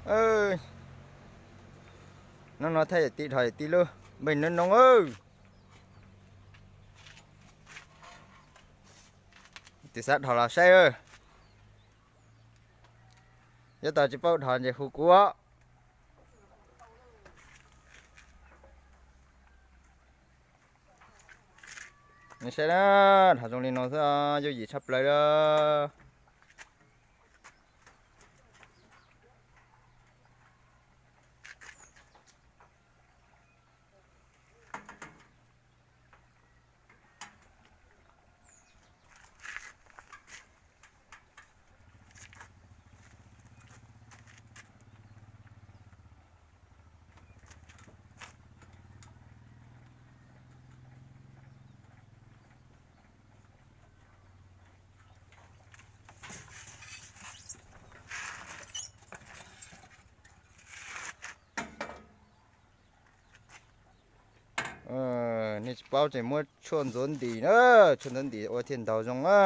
Hnub no thaij yawm tij dhos yawm tij lub npeeg nub noo. Tus xav dhos los saib. Yog tau tsis paub dhos ces hu kuv. Nej saib na, dhos zoo li no xwb, yooj yim tshaj plaws li. Nej tsis paub ces muab tshuaj ntxuav ntim na, tshuaj ntxuav ntim ua thiaj ntaus zoo na.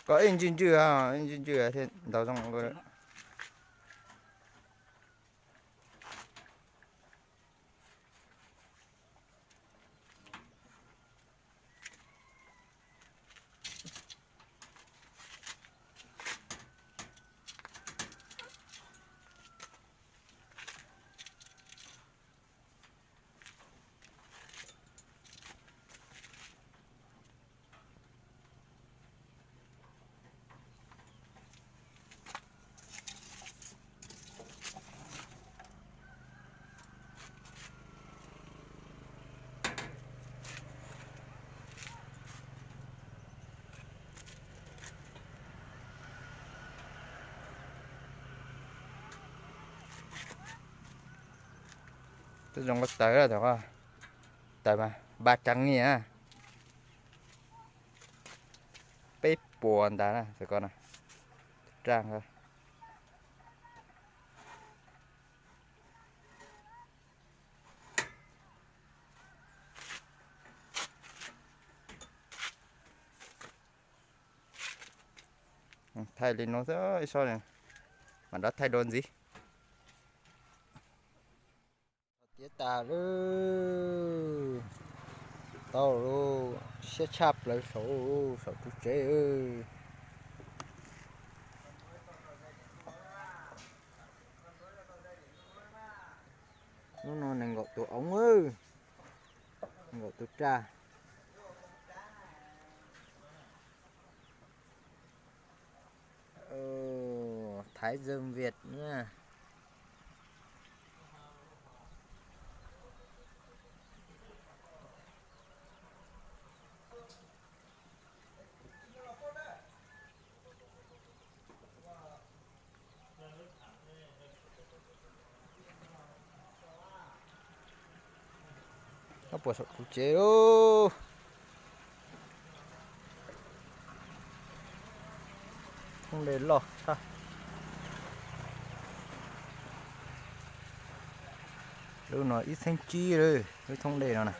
Kom ib ntswj ntswj, ib ntswj ntswj thiaj ntaus zoo. Twb zoo ko taw, thaum ko taw mas ba tseev ni, peb puas ntag na, txawm ko raj. Thaij li no xwb, ib sab mam rov thaij dua ntxiv. Tiav tas lawm, tau lawm, siab tshaj plaws saum, saum tus tsev. Hnub no nees nkaum tus oov, nees nkaum tus raj. Thái Dương Việt nha. Puas saum tus tsev lawm. Thoob dej loj tshaj. Lub no ib txheeb tsib lawm, lub thoob dej no na.